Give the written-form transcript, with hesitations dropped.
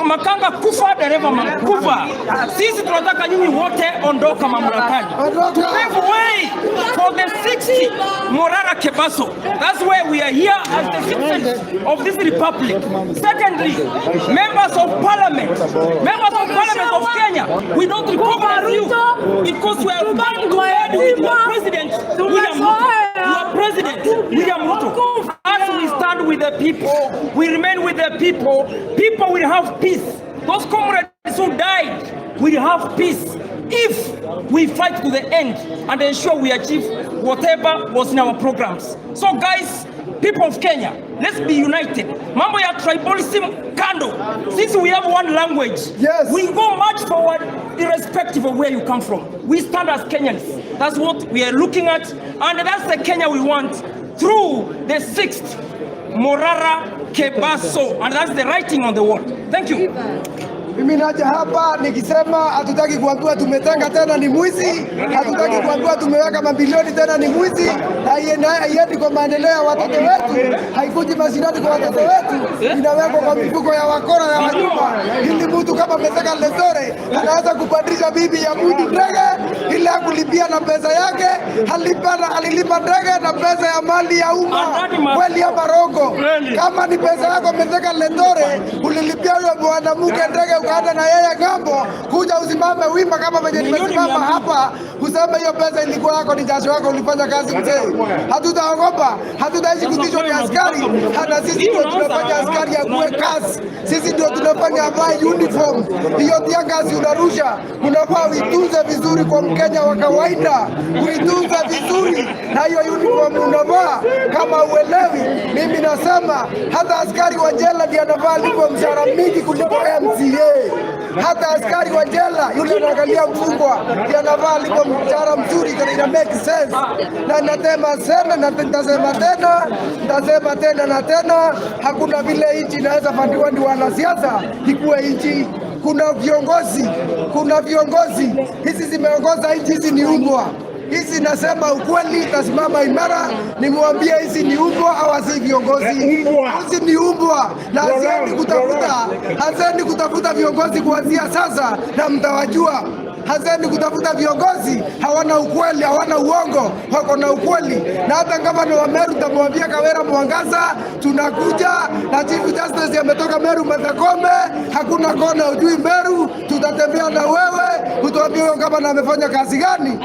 Makanga kufa, dereva kufa. Sisi tunataka nyinyi wote ondoka mamlakani. To pave way for the 60 Morara Kebaso. That's why we are here as the citizens of this republic. Secondly, members of parliament of Kenya, we don't recognize you because we are back to bed with your president, William Ruto. Your president, William Ruto. As we stand with the people, we remain with the people. People will have peace. Those comrades who died will have peace if we fight to the end and ensure we achieve whatever was in our programs. So guys, people of Kenya, let's be united. Mambo ya tribalism kando. Since we have one language, we go much forward irrespective of where you come from. We stand as Kenyans. That's what we are looking at, and that's the Kenya we want through the sixth Morara Kebaso, and that's the writing on the wall. Thank you. Mimi naja hapa nikisema hatutaki kuambiwa tumetenga tena ni mwizi, hatutaki kuambiwa tumeweka mabilioni tena ni mwizi. Haiendi kwa maendeleo ya watoto wetu, haikuji mashinani kwa watoto wetu, inawekwa kwa mifuko ya wakora ya wanyuma, ili mtu kama Mithika Linturi anaweza kubadilisha bibi ya mtu ndege ili akulipia na pesa yake, alilipa ndege na pesa ya mali ya umma. Kweli ama rongo? Kama ni pesa yako Mithika Linturi, ulilipia huyo mwanamke ndege ukaenda na yeye ng'ambo, kuja usimame wima kama venye nimesimama hapa, useme hiyo pesa ilikuwa yako, ni jasho yako, ulifanya kazi mzee. Hatutaogopa, hatutaishi kutishwa ni askari, hata sisi ndio tunafanya askari akuwe kazi. Sisi ndio tunafanya avae uniform. Hiyo teargas unarusha, unafaa uitunze vizuri kwa Mkenya wa kawaida, uitunze vizuri na hiyo uniform unavaa. Kama uelewi, mimi nasema hata askari wa jela ndiye anafaa alipwe mshahara mingi kuliko MCA. Hata askari wa jela yule anaangalia mfungwa ndiye anafaa alipwe mshahara mzuri, kana ina make sense. Na nasema sema na nitasema tena, nitasema tena na tena, hakuna vile nchi inaweza fundiwa ni wanasiasa ikuwe nchi. Kuna viongozi, kuna viongozi hizi zimeongoza nchi, hizi ni umbwa hizi. Nasema ukweli, tasimama imara, nimwambie hizi ni umbwa au si viongozi? Hizi ni umbwa, na anzeni kutafuta viongozi kuanzia sasa, na mtawajua. Anzeni kutafuta viongozi hawana ukweli, hawana uongo, wako na ukweli. Na hata gavana wa Meru tamwambia Kawira Mwangaza, tunakuja na Chief Justice ametoka Meru, Martha Koome, hakuna kona ujui Meru, tutatembea na wewe, utuambie huyo gavana amefanya kazi gani.